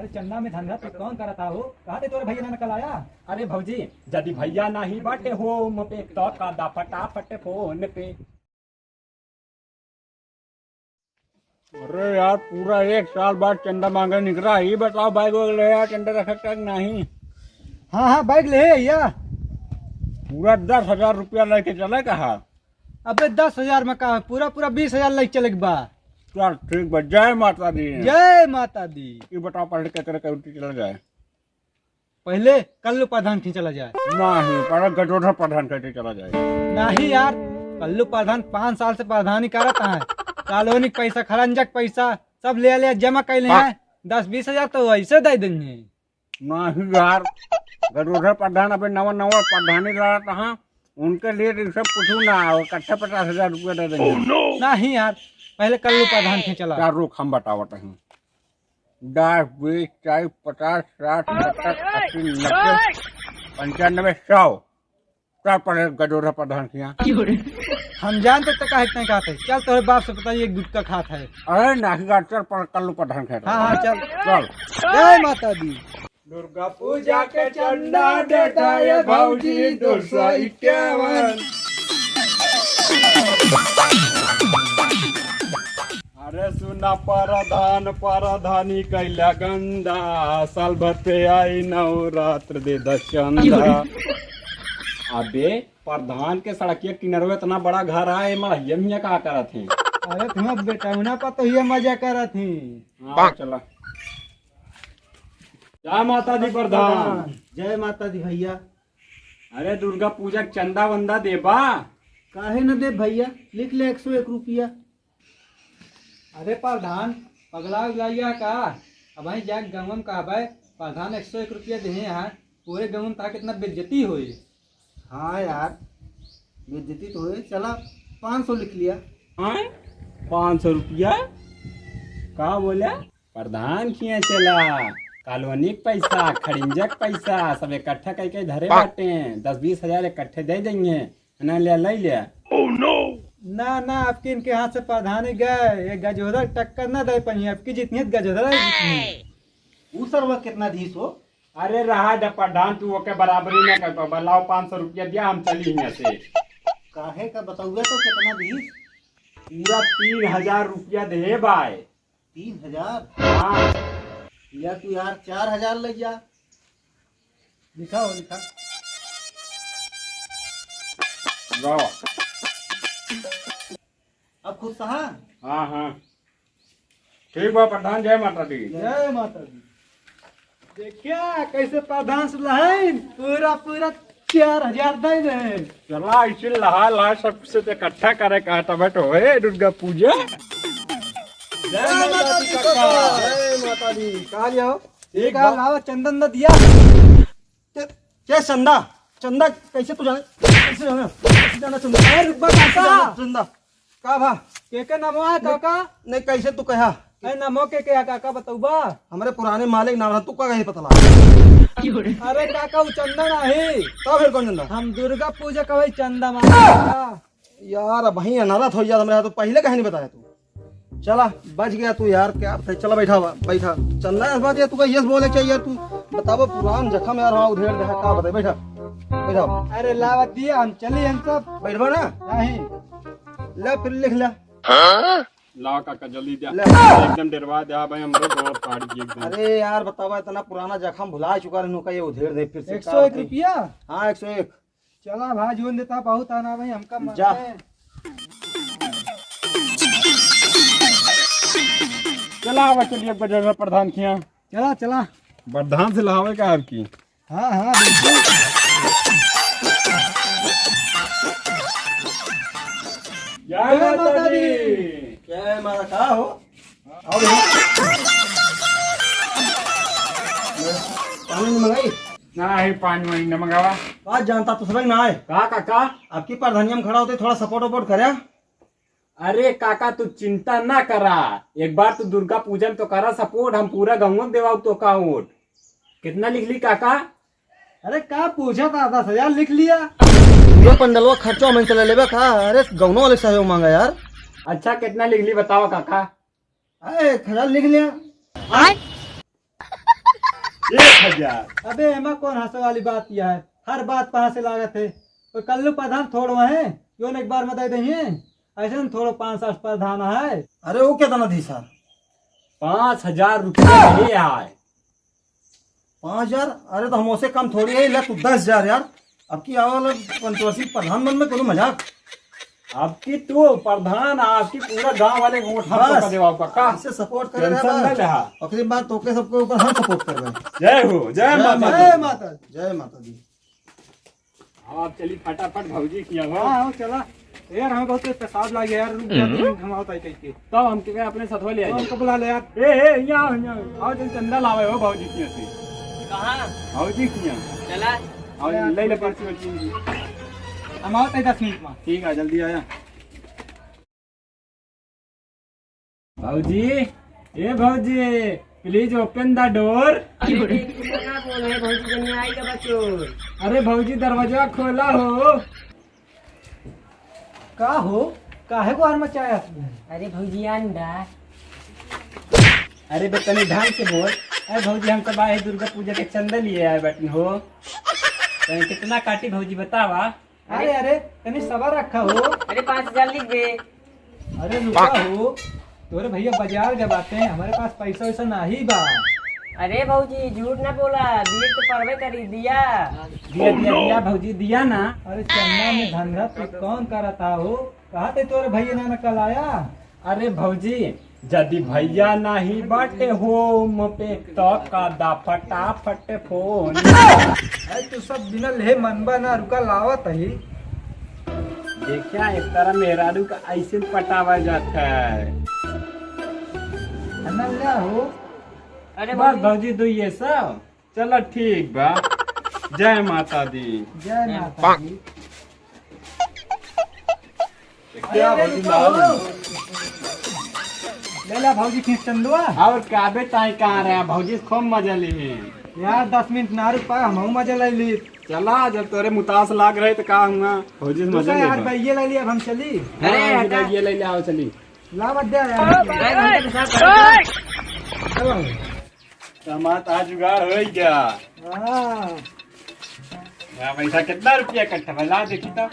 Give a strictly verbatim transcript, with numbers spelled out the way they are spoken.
अरे चंदा में धंधा तू कौन करत हा हो? कहाँ ते तोरे भैया ना कल आया? अरे भौजी, जदि भैया नाही बाटे होम पे, तो कादा फटाफट फोन पे। अरे यार, पूरा एक साल बाद चंदा मांगे निकला। ये बताओ, बैग वैग ले आया, चंदा रखा कि नहीं? हाँ, हाँ, बैग ले आया। पूरा दस हजार रुपया लेके चले कहा? अबे, दस हजार में का, पूरा, पूरा बीस हजार लेके चले के बा। चल, ठीक बा, जय माता दी। जय माता दी। ये बताओ, पहले केकरे के उल्टी चला जाए? पहले कल्लू प्रधान खींच चला जाए। नहीं, पहले गजोधर प्रधान खींच चला जाए। नहीं यार, कल्लू प्रधान पाँच साल से प्रधानी करत है। कॉलोनी के पैसा, खड़ंजा के पैसा, सब ले ले जमा कैले हैं। दस बीस हजार तो ऐसे दे देंगे। नहीं यार, गजोधर प्रधान अबे नवा नवा प्रधानी रहत हैं, उनके लिए तो सब कुछ ना हो, इकट्ठे पचास हजार रुपया दे देंगे। नहीं यार, पहले कल्लू प्रधान खींच चला। यार रुक, हम बतावत हैं। दस, बीस, चालीस, पचास, साठ, सत्तर, अस्सी, नब्बे, पंचानबे, सौ। चल पहले गजोधर प्रधान के यहाँ। हम जानते तो काहे के नहीं कहते। चल तोरे बाप से बताइए गुटखा खात है। अरे नहीं यार, चल पहले कल्लू प्रधान के यहाँ। हाँ, हाँ, चल। चल। जय माता दी। दुर्गा पूजा के चंदा देता ये भौजी दो सौ इक्यावन। अरे सुना प्रधान, प्रधानी कैला गंदा, साल भर पे आई नवरात्र दे द चंदा। अबे प्रधान के सड़किया किनारे इतना बड़ा घर है, ये मड़हिया मियाँ का करत हैं? अरे तुम बेटा उन्हें पर तो ये मजा करत हैं। हाँ, चला। जय माता दी प्रधान। जय माता दी भैया। अरे दुर्गा पूजा के चंदा वंदा देबा? काहे न दे भैया, लिख ले एक सौ एक रुपया। अरे प्रधान, पगला उगला गया का? अबहीं जाके गाँव में कहबे, प्रधान एक सौ एक रुपया देहे हैं, पूरे गाँव में ताकि इतना बेइज्जती होए। हाँ यार, बेइज्जती तो होए। चला, पाँच सौ लिख लिया। हाँ, पाँच सौ रुपया? का बोला? प्रधान खिया चला, कॉलोनी के पैसा, खड़िंजा के पैसा, सब इकट्ठा कइके धरे बाटे। दस बीस हजार इकट्ठे दे देंगे, ना ले, ले ले। ना, ना, आपकी इनके हाथ से प्रधानी गए, ये गजोधर टक्कर ना दे पाई, आपकी जितनी है गजोधर है जितनी। ऊ सरवा कितना दीस हो? अरे रहा द प्रधान, तू ओके बराबरी ना कर पाबा। लाओ पाँच सौ रुपया दिया, हम चली हियाँ से। काहे का बतौआ तो कितना दीस? पूरा तीन हजार रुपया दे बाय। तीन हजार? हाँ। या तू यार चार हजार ले जा। लिखा हो, लिखा। वाह। अब खुश रहा? हाँ, हाँ। ठीक बा प्रधान, जय माता दी। जय माता दी। देखिया कैसे प्रधान से लहन पूरा पूरा चार हजार दे दे। चला इसे लहा लहा सबसे तो इकट्ठा करे का तबे तो होए दुर्गा पूजा। जय माता दी काका। जय माता दी। कहाँ जाओ? ठीक का बा। लावा चंदन दा दिया। के, के चंदा? चंदा कैसे तू जाने? कैसे जाने? कैसे जाने चंदा? अरे रुक बा काका। कैसे जाने चंदा? का भा? के के नमो है काका? नहीं, कैसे तू कहा? अरे नमो के के है काका, बतौबा? हमरे पुराने मालिक नाम रहा, तू का कहीं पता लगा? अरे काका, वो चंदा नहीं। तो फिर कौन चंदा? हम दुर्गा पूजा का वही चंदा मांगा। यार, अब वहीं अनारत हो गया, हमरे हाथ तो पहले कहीं नहीं बताया तू। चला, बच गया तू यार, क्या बताई। चला, बैठा हुआ, बैठा। चंदा, इस बात यार, तू का यस बोले चाहिए यार, तू बतावा, पुरान जख्म यार, हाँ, उधेड़ दे, का बताई, बैठा, बैठा। अरे, लावा दिया, हम चली, हम सब। बैठबा ना? नहीं। ले, फिर लिख ले। लावा काका, जल्दी दे। ले। एकदम डरवा दे, हाँ भाई, हमरो बहुत फाड़ दिए एकदम। अरे यार, बतावा, इतना पुराना जख्म भुला चुका रहनू का, ये उधेड़ दे फिर से, एक सौ एक रुपया? हाँ, एक सौ एक। चला भाई, जोन देता बहुत आना भाई, हमका मत जा। है। चला, आवा, चलिए, बजरंग प्रधान के यहाँ। चला, चला। प्रधान से लहावे का आपकी? हाँ, हाँ, बिल्कुल। जय माता दी। जय माता, का हो? आओ भैया। पानी नहीं मंगाई? ना है, पानी वानी न मंगावा। बात जानता तो सड़क ना आए। का काका? आपकी प्रधानिया में खड़ा होते, थोड़ा support वपोर्ट करे। अरे काका, तू चिंता ना करा, एक बार तू दुर्गा पूजन तो करा support, हम पूरा गाँव देवाऊ तो का वोट। कितना लिख ली काका? अरे का पूछा था, दस हजार लिख लिया। ये पंडलवा खर्चो हमन से ले लेबे का? अरे गौनो वाले सहयोग मांगा यार। अच्छा, कितना लिख ली बतावा काका? अरे एक हजार लिख लिया। आय? एक हजार। अबे, एमा कौन हँसे वाली बात किया है? हर बात पे हँसे लागत है। तो कल्लू प्रधान थोड़ो है, योन एक बार में दे दही। ऐसे न थोड़ो पाँच सात प्रधान है। अरे, वो कितना दी सर? पाँच हजार रुपया नहीं आए। पाँच हजार? अरे, तो हम उसे कम थोड़ी है, ले तू दस हजार यार। अब की आवा वाला पंचवर्षी प्रधान बन में कोनो मजाक। अब की तू प्रधान, आपकी पूरा गांव वाले को वोट हम बस, तो देवा पक्का। ऐसे support करे रहे टेंशन बस। न लेहा। ओकरे बाद तोके सबके ऊपर हम support करबे। जय हो, जय जय माता माता दी। दी। जय माता दी। अब आप चली फटाफट भौजी किया हो। हाँ, हाँ, चला। यार, हमें बहुत पेशाब लाग गया यार, रुक जा, दो मिनट हम आवत आई कहिके। तब हमके अपने साथ हो ले तो आई। हमको बुला ले यार। ए, ए, यहाँ, यहाँ। आओ, जल्दी चंदा लावे हो भौजी किया से। कहाँ? भौजी किया। चला। आओ, ले ले पर्ची वर्ची। हम आवत आई दस मिनट में। ठीक है, जल्दी आया। भौजी, ए भौजी, please open the door। अरे रे, तू ना बोल है भौजी, जनी आई का बच्चों। अरे भौजी, दरवाजा खोला हो। का हो, काहे को आर मचाया तू? अरे भौजी, अंडा। अरे बे, तनी ढंग से बोल। अरे भौजी, हम सब आए दुर्गा पूजा के चंदा लिए आए बैठन हो। तनी कितना काटी भौजी, बतावा। अरे, अरे, तनी सबर रखा हो। अरे, पाँच हजार लिख दे। अरे, रुका हो, तोरे भैया बाजार गए बाटे, हमारे पास पैसा वैसा नाही बा। अरे भौजी, झूठ ना बोला, दिए तो परबे करी, दिया। दिया, दिया, दिया भौजी, दिया ना। अरे, चंदा में धंधा तू कौन करता हो? कहा थे तोरे भैया ना कल आया? अरे भौजी, जदि भैया नाही बाटे होम पे, तो का दा फटाफट फोन। अरे तू सब बिना लेहे मनबा ना, रुका लावत ही। देखिया, एक तरह मेहरारू का ऐसे पटावा जाता है। अनन्या हो। अरे बस भौजी। भौजी, दो ये सब। चला ठीक बा। जय माता दी। जय माता दी। क्या भौजी, लाओ। ले ला भौजी, खींच चंदुआ। और का बे, ताई कहाँ रहा? भौजी से खूब मजा ली। यार, दस मिनट ना रुक पाए, हमहू मजा ले ली। चला, जब तोरे मुतास लाग रहे तो का हुआ? भौजी से मजा रुका ले यार, बा। बैगे ले ली, अब हम चली। अरे, हाँ, हटा। बैगे ले ले, आओ चली। ला मत दे यार। भाई, हम तो पेशाब कर रहे हैं। चलो। तो हमार तो आज जुगाड़ हो ही गया। हाँ। यहाँ पैसा कितना रुपया इकट्ठा बा? ला देखी तो।